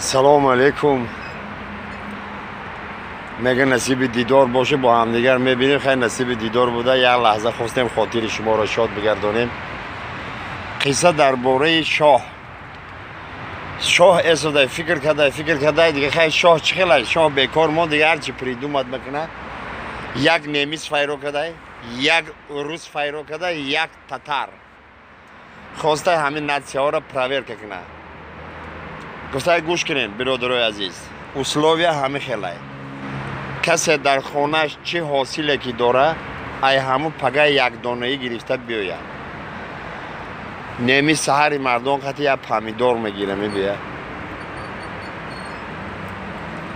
Салом алейкум. Мега насиби дидор боше, бо ҳамдигар мебинем. Хай насиби дидор буда, як лаҳза хостем хотири шуморо шод бигардонем. Қисса дар бораи шоҳ. Шоҳ эсодай фикр кардай, фикр кардай, дига хай шоҳ чӣ хелай? Шоҳ бекор мо дига ҳарчи придумать мекуна. Як немис файро кардай, як рус файро кардай, як татар. Хостай ҳамин нация ҳоро проверка куна. Гуфтай: гӯш кунед, биродарои азиз, условия ҳамин хелай. Касе дар хонааш чӣ ҳосиле ки дора, ай ҳамун пагай якдонаӣ гирифта биёяд. Неми саҳари мардон қати як помидор мегира, мебия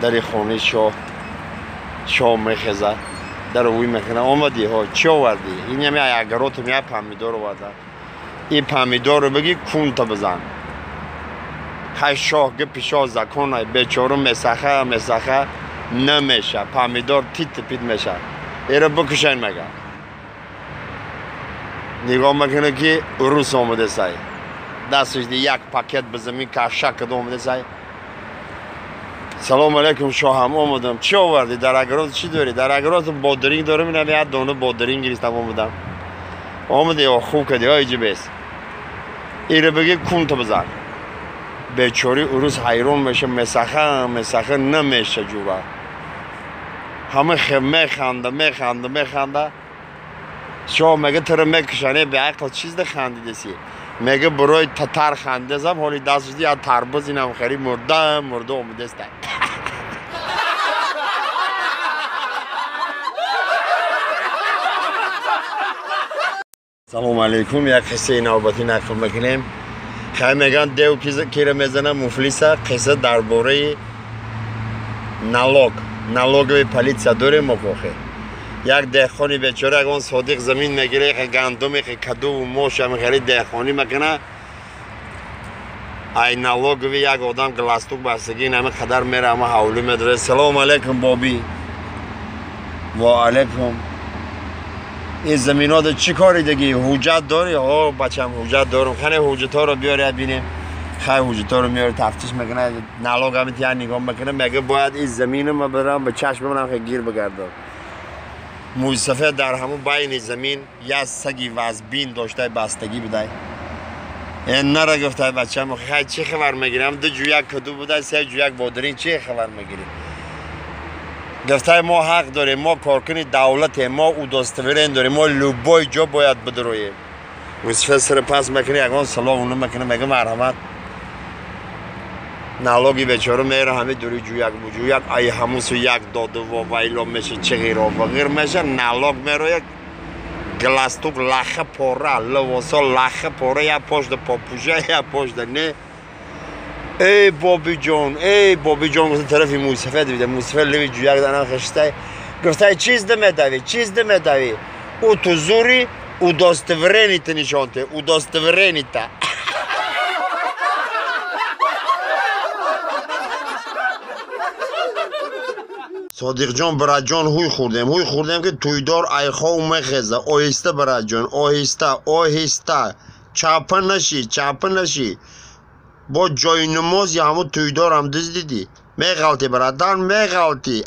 дари хонаи шоҳ. Шоҳ мехеза, даро вуй мекуна: омадӣ? Ҳо, чӣ овардӣ? Инами огород ам як помидор оварда. Ин помидорро бигӣ, кунта бизан. Хай, шоҳ, гипи шоҳ закон ай. Бечору месаха, месаха, намеша, помидор тит пит меша. Эро бикушен, мега. Нигоҳ мекунад, ки рус омадесай, дасташ як пакет ба замин каша када омадесай. Салом алейкум, шоҳам, омадам. Чӣ овардӣ? Дар огород чӣ дорӣ? Дар огород бодиринг дорам, инам як дона бодиринг гирифтам, омадам. Омадӣ? О, хуб кардӣ, ой ҷибес. Иро бигӣ, кунта бизан. Бечори урус ҳайрон меша, месаха, месаха, намеша ҷура. Ҳама механда, механда, механда. Шоҳ мега: туро мекушане, беақл, чиз хандидеси? Мега: барои татар хандидесам, ҳоли даст я тарбуз инам хари, мурда мурда омадеста. Салому алейкум. Як қиссаи навбатӣ нақл мекунем. Хай, меган, дев кира мезана, муфлиса. Қисса дар бораи налог, налоговый полиция дорем мо кохе. Як деҳқони бечора ягон содиқ замин мегира, гандум, кадуву моша мехари, деҳқонӣ мекуна. Ай налоговый як одам галстук бастагӣ ҳама қадар мера, ҳама ҳавлӣ медора. Салому алейкум, бобӣ. Ва алейкум. Ин заминода чӣ кори дагӣ? Ҳуҷҷат дорӣ? Ҳо, бачам, ҳуҷҷат дорам. Хане, ҳуҷҷатҳоро биёр, бинем. Хай, ҳуҷҷатҳоро меёр, тафтиш мекуна, налог ҳами тия нигоҳ мекуна. Мега: бояд ин замину ма барам, ба чашм бибинам, хе гир бигардон. Мӯйсафед дар ҳамун байни замин як саги вазбин доштай, бастагӣ будай. Э, нара, гуфтай, бачам, хай, чӣ хабар мегирам? Ду ҷӯяк каду будай, се ҷӯяк бодирин, чӣ хабар мегирӣ? Гуфтай: мо ҳақ дорем, мо коркуни давлатем, мо удостоверение дорем, мо любой ҷо бояд бидроем. Мӯйсафед сара пас мекунӣ, ягон салом намекунӣ. Мега: марҳамат. Налоги бечора мера, ҳами дури ҷӯяк ҷӯяк, ай ҳамусу як доду вайло меша, чиғиро вағир меша. Налог мерояд, галстук лаха пора, лавосо лаха пора, як пошда попужа, як пошда не. Эй, бобиҷон, эй, бобиҷон, гуфта, тарафи мӯйсафед дида. Мӯйсафед леви ҷӯяк данам хештай. Гуфтай: чиз дамедавӣ, чиз дамедавӣ? Ӯ ту зури удостоверение та нишонте, удостоверение та. Содиқҷон, бираҷон, ҳуй хӯрдем, ҳуй хӯрдем, ки тӯйдор айхов мехеза. Оҳиста, бираҷон, оҳиста, оҳиста, чапа нашӣ, чапа нашӣ. Бо ҷойнамози ҳамун тӯйдорам дуздидӣ, меғалтӣ, барадан, меғалтӣ.